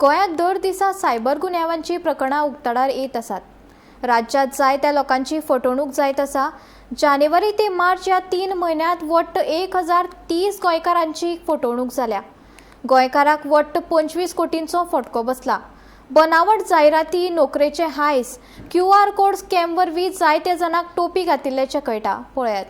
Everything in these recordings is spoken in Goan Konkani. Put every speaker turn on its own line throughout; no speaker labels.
गोंयांत दर दिसा सायबर गुन्यांवांची प्रकरणां उक्ताडार येत आसात. राज्यांत जायत्या लोकांची फटवणूक जायत आसा. जानेवारी ते मार्च ह्या 3 म्हयन्यांत वट्ट 1030 गोंयकारांची फटवणूक जाल्या. गोंयकाराक वट्ट 25 कोटींचो फटको बसला. बनावट जायराती, नोकरेचे हायस, क्यूआर कोड स्कॅम वरवीं जायत्या जाणांक टोपी घातिल्ल्याचें कळटा. पळयात.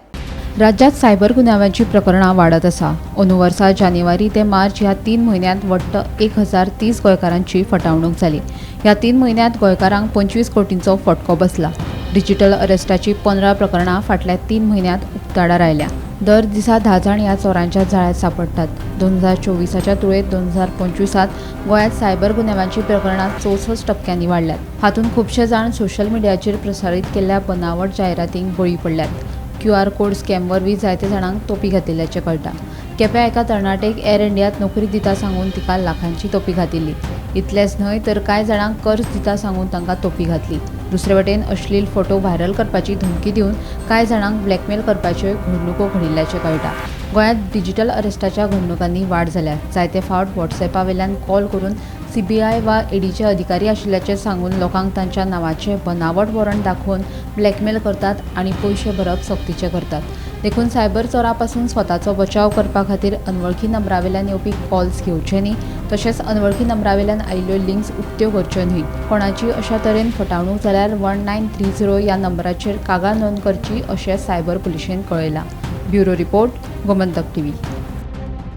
राज्यात सायबर गुन्यांवांची प्रकरणां वाडत आसा. अंदू वर्सा जानेवारी ते मार्च ह्या 3 म्हयन्यांत वट्ट 1030 गोंयकारांची फटावणूक जाली. ह्या 3 म्हयन्यांत गोंयकारांक 25 कोटींचो फटको बसला. डिजिटल अरेस्टाची 15 प्रकरणां फाटल्या 3 म्हयन्यांत उक्ताडार आयल्या. दर दिसा 10 जाण ह्या चोरांच्या जाळ्यांत सांपडटात. 2024च्या तुळेंत 2025त गोंयांत सायबर गुन्यांवांची प्रकरणां 64% वाडल्यात. हातूंत खुबशे जाण सोशल मिडियाचेर प्रसारीत केल्ल्या बनावट जायरातींक बळी पडल्यात. क्यूआर कोड स्कॅम वरवीं जायते जाणांक तोपी घातिल्ल्याचें कळटा. केप्यां एका तरणाटेक एअर इंडियांत नोकरी दिता सांगून तिका लाखांची तोपी घातिल्ली. इतलेंच न्हय तर कांय जाणांक कर्ज दिता सांगून तांकां तोपी घातली. दुसरे वटेन अश्लील फोटो व्हायरल करपाची धमकी दिवन कांय जाणांक ब्लॅकमेल करपाच्यो घडणुको घडिल्ल्याचें कळटा. गोंयांत डिजिटल अरेस्टाच्या घडणुकांनी वाड जाल्या. जायते फावट व्हॉट्सॅपा वयल्यान कॉल करून सीबीआय वा ईडीचे अधिकारी आशिल्ल्याचें सांगून लोकांक तांच्या नांवाचें बनावट वॉरंट दाखोवन ब्लॅकमेल करतात आनी पयशे भरप सक्तीचें करतात. देखून सायबर चोरां पासून स्वताचो बचाव करपा खातीर अनवळखी नंबरावेल्यान येवपी कॉल्स घेवचे न्ही, तशेंच अनवळखी नंबरावेल्यान आयिल्ल्यो लिंक्स उक्त्यो करच्यो न्ही. कोणाची अशा तरेन फटावणूक जाल्यार 1930 ह्या नंबराचेर कागाळ नोंद करची अशें cyber पुलिशेन कळयलां. Bureau report, Gomantak TV.